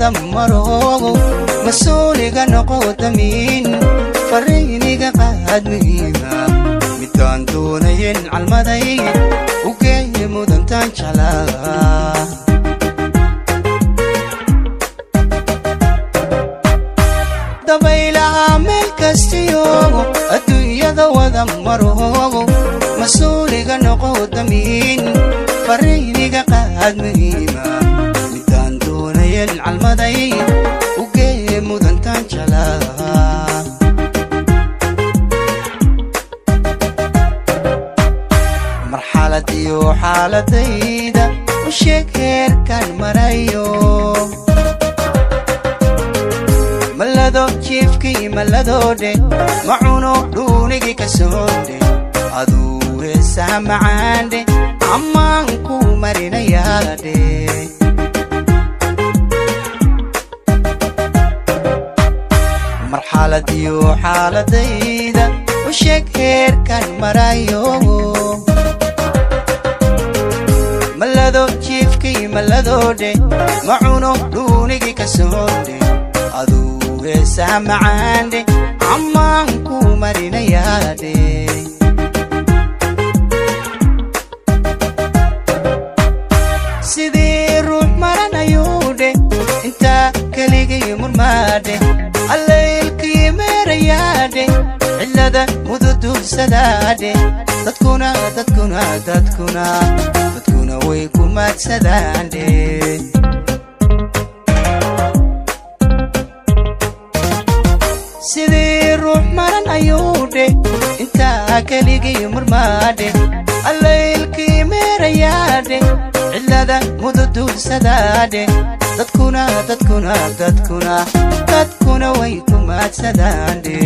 Wada maro, mas-uuliga noqo, damiin fariiniga qaad muhiima. Midaan doonayen calmaday, u geeye mudantaan jeclaa. Dabaylaha meel kastiyo adduunyada wada maro, mas-uuliga noqo, damiin fariiniga qaad muhiima. Midaan doonayen calmaday, u geeye mudantaan jeclaa. Marxalad iyo xaaladayda u sheeg heerkaan marayo. Malado jiifkii maladoodhe, ma cuno dhuunigii ka soondhe. Aduu heesaha macaandhe ammaan ku marinayaadhe. Marxalad iyo xaaladayda u sheeg heerkaan marayo. Malado jiifkii maladoodhe, ma cuno dhuunigii ka soondhe. Aduu heesaha macaandhe ammaan ku marinayaadhe. Sidii ruux maranayuudhe, intaa keligii murmaadhe, allaylkii meerayaadhe, cillada mududuursadaadhe. Dadkuna, dadkuna, dadkuna, dadkuna way ku maadsadaandhe. Sidii ruux maran ayuudhe, intaa keligii murmaadhe, allaylkii meerayaadhe, cillada mududuursadaadhe. Dadkuna, dadkuna, dadkuna, dadkuna way ku maadsadaandhe.